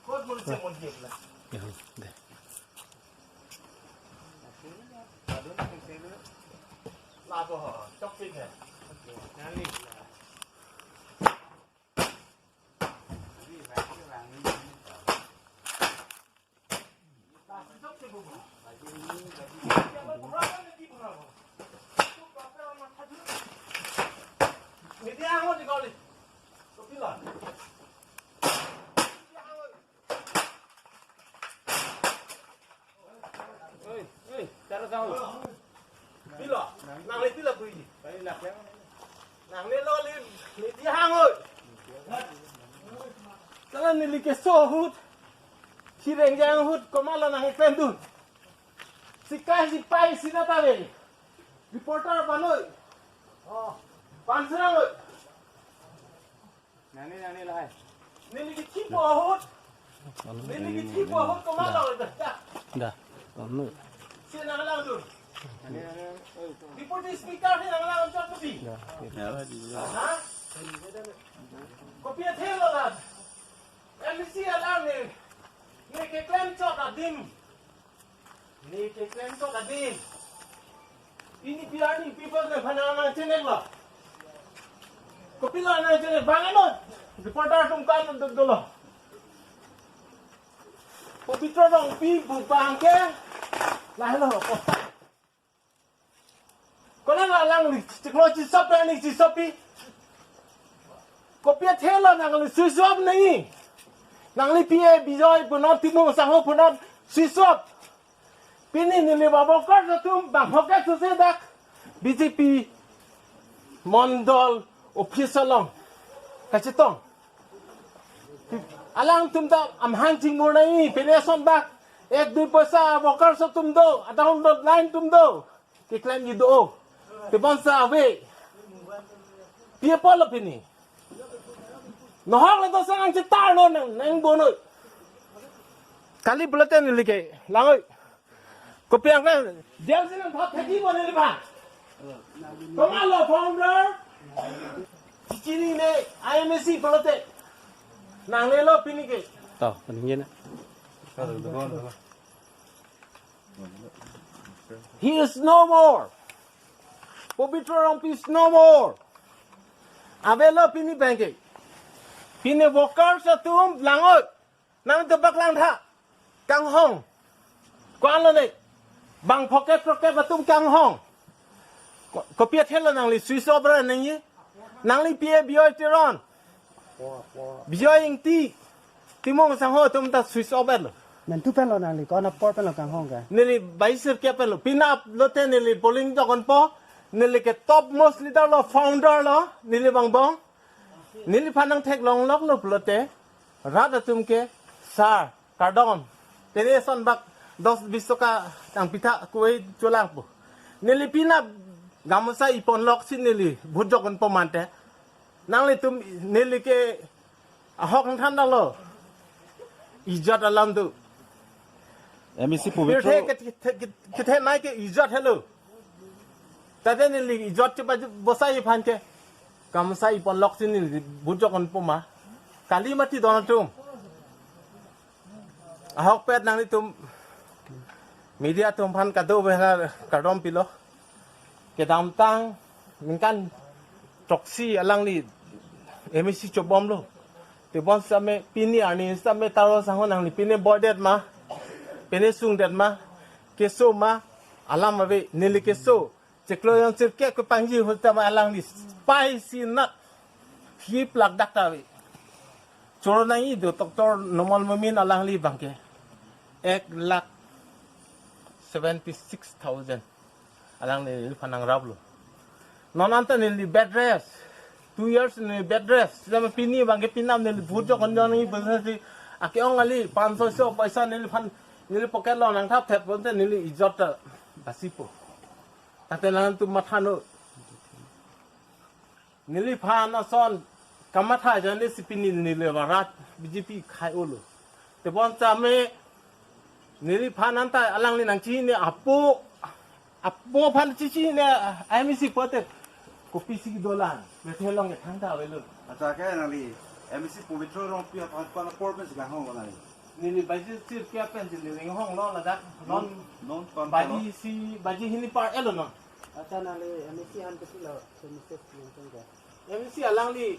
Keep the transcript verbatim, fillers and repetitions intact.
Kot mo se mon dia la. Ya, deh. La ko ho, chok sik hai. Oi, oi, tara tahu. Pilo, nangli pilo puji. Nanglelo li, li di hang oi. Tala neli keso ahut, sireng jang ahut, komatlo nangpendun. Sikai sipai sina ta ave. Reporter panoi. Panserang oi. Nani, nani lahai. Neli kechipo ahut. Neli kechipo ahut komatlo. Dah. Dah. Anu. Si nanglang dun. Nani, nani, oi, tu. Deputy Speaker si nanglang chot pati. Dah. Ha? Kopi athelo la. M C alam ni. Ni keklem chot adim. Ni keklem chot adim. Pini P R D people ke phan nangchenek lo. Kopilo nangchenek bang ano. Reporter atum kan do dolo. Pabitra Rongpi bu bang ke. Lahelo. Konat alangli chiklo chisop ani chisopi. Kopi athelo nangli switch off nangji. Nangli P A Bijoy punon Timung Sangho punon switch off. Pini neli ba worker atum bang hoke suse dak B J P mondol office along kachetong. Alangtum ta amhan chingmur nangji, pini ason bak ek dui poisa worker atum do, adang dot line atum do. Keklemji do. Tebonta ave. Pi apotlo pini. Nohok le dosa nangchetar non nang, nang bonoi. Kali pulote neli ke lang oi. Kopi angkang. Jail si nangthap thekji bo neli ba. Komatlo founder. Chichinine I M A C pulote. Nanglelo pini ke. To, peningin. He is no more. Pabitra Rongpi is no more. Avelo pini abang ke. Pini workers atum lang oi. Nangtum bak langtha. Kanghong. Ko-anlo ne. Bang phokep phokep atum kanghong. Ko-, kopi athelo nangli switch off ra nangji. Nangli P A Bijoy Teron. Bijoy Ingti, Timung Sangho atum ta switch off lo. Mentu penlo nangli, ko-an apor penlo kanghong ke? Neli baisir ke penlo. Penap lote neli polling jokon po. Neli ke topmost leader lo, founder lo, neli bang bong. Neliphan nangtheklong lok lo pulote. Rat atum ke, sir, kardom. Tene son bak dos bis toka tang pitha kuwe cholang po. Neli penap gamosa ipon lok si neli vote jokon po mante. Nanglitum neli ke ahok nangthan dalo. Ijat alam tu. M A C Pabitra. Pirthe ke, ke, ke, kethenei ke ijat helo. Tate neli ijat chepa bosai aphan ke. Gamosa ipon lok si neli vote jokon po ma. Kali mati don atum. Ahokpet nanglitum media atum aphan kadokave aphan kardom pilo. Kedamtang ningkan throksi alangli M A C chobomlo. Tebonta me pini arni sitame Taro Sangho nangli pine boydet ma. Pine sungdet ma. Keso ma. Alam ave neli keso. Chiklo jon sirkep kepangji ahut tame alangli spicy nut. Hip lak dak ta ave. Choro nangji do Doctor Numal Momin alangli abang ke. Ek lakh seventy six thousand. Alangli neliphan nangraplo. Non anta neli bed rest. Two years neli bed rest. Sitame pini abang ke penap neli vote jokon jokon nangji pensi. Ake-ong kali panch sho sho paisa neliphan neli pocket lo nangthap thep ponte neli ijat ta basi po. Tate nangtum matha non. Neliphan ason kamatha jane si pini neli ba rat B J P khai-olo. Tebonta me neliphan anta alangli nangchini apo, apo aphan chichini I M A C pote kopisi dolang. Bethelong ke thangta avelo. Acha ke nangli M A C Pobitro Rongpi aphan apor pen si kanghon lo nangli. Neli baji sirpi apen si neli hong lo ladak non Non pan baji si baji hini par elo no. Acha nangli M A C han kesi lo, so message nangkung ke. M A C alangli